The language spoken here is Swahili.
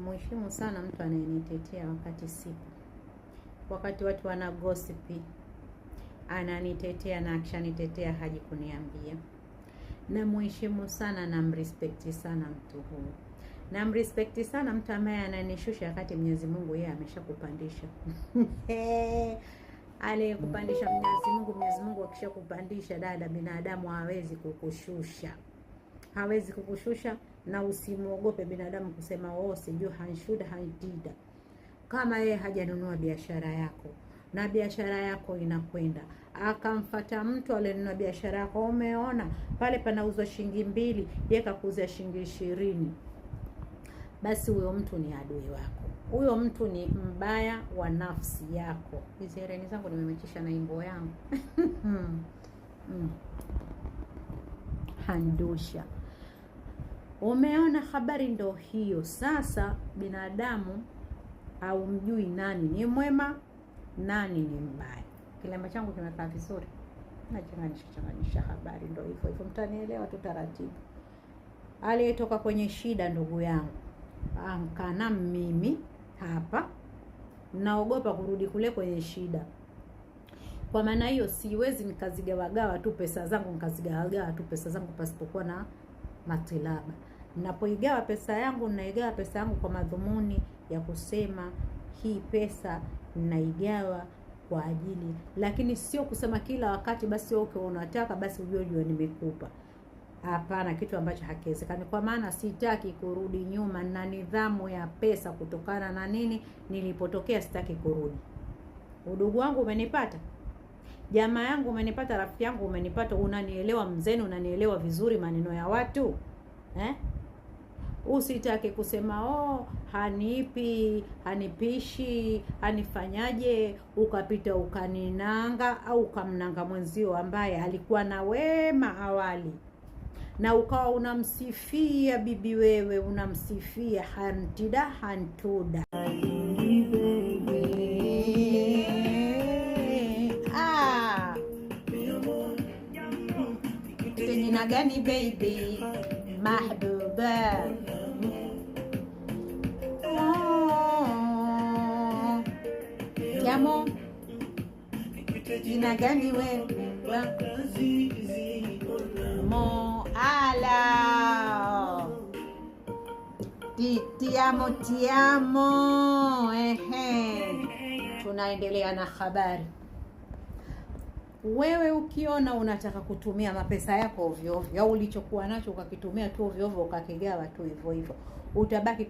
Namheshimu sana mtu anayenitetea wakati sipo, wakati watu wana gossip, ananitetea na akishanitetea haji kuniambia. Namheshimu sana, namrespect sana mtu huyu, namrespect sana mtu ambaye ananishusha wakati Mwenyezi Mungu yeye ameshakupandisha. Aliyekupandisha Mwenyezi Mungu, Mwenyezi Mungu akishakupandisha dada, binadamu hawezi kukushusha, hawezi kukushusha. Na usimwogope binadamu kusema oh, sijui hanshuda hantida, kama yeye hajanunua biashara yako na biashara yako inakwenda, akamfata mtu aliyenunua biashara yako. Umeona pale panauzwa shilingi 2, yeye kakuuzia shilingi 20, basi huyo mtu ni adui wako, huyo mtu ni mbaya wa nafsi yako. Hizi hereni zangu nimemechisha na imbo yangu Handusha. Umeona, habari ndo hiyo. Sasa binadamu haumjui nani ni mwema nani ni mbaya. Kilemba changu kimekaa vizuri, nachanganisha changanisha habari, ndo hivyo hivyo, mtanielewa tu taratibu. Aliyetoka kwenye shida, ndugu yangu, ankana mimi hapa naogopa kurudi kule kwenye shida. Kwa maana hiyo siwezi nikazigawagawa tu pesa zangu, nikazigawagawa tu pesa zangu pasipokuwa na matilaba. Napoigawa pesa yangu, naigawa pesa yangu kwa madhumuni ya kusema hii pesa naigawa kwa ajili, lakini sio kusema kila wakati basi wewe ukiwa unataka basi ujue jua nimekupa. Hapana, kitu ambacho hakiwezekani, kwa maana sitaki kurudi nyuma na nidhamu ya pesa kutokana na nini nilipotokea, sitaki kurudi. Udugu wangu umenipata, jamaa yangu umenipata, rafiki yangu umenipata, unanielewa mzeni, unanielewa vizuri maneno ya watu eh? Usitake kusema oh, hanipi, hanipishi, hanifanyaje, ukapita ukaninanga au ukamnanga mwenzio ambaye alikuwa na wema awali, na ukawa unamsifia bibi wewe, unamsifia hantida hantuda. Ah, jina gani baby mahbuba? Oh, Tiamo, jina gani we? Mo ala ti tiamo tiamo. Ehe, tunaendelea na habari. Wewe ukiona unataka kutumia mapesa yako ovyo ovyo au ulichokuwa nacho ukakitumia tu ovyo ovyo ukakigawa tu hivyo hivyo, utabaki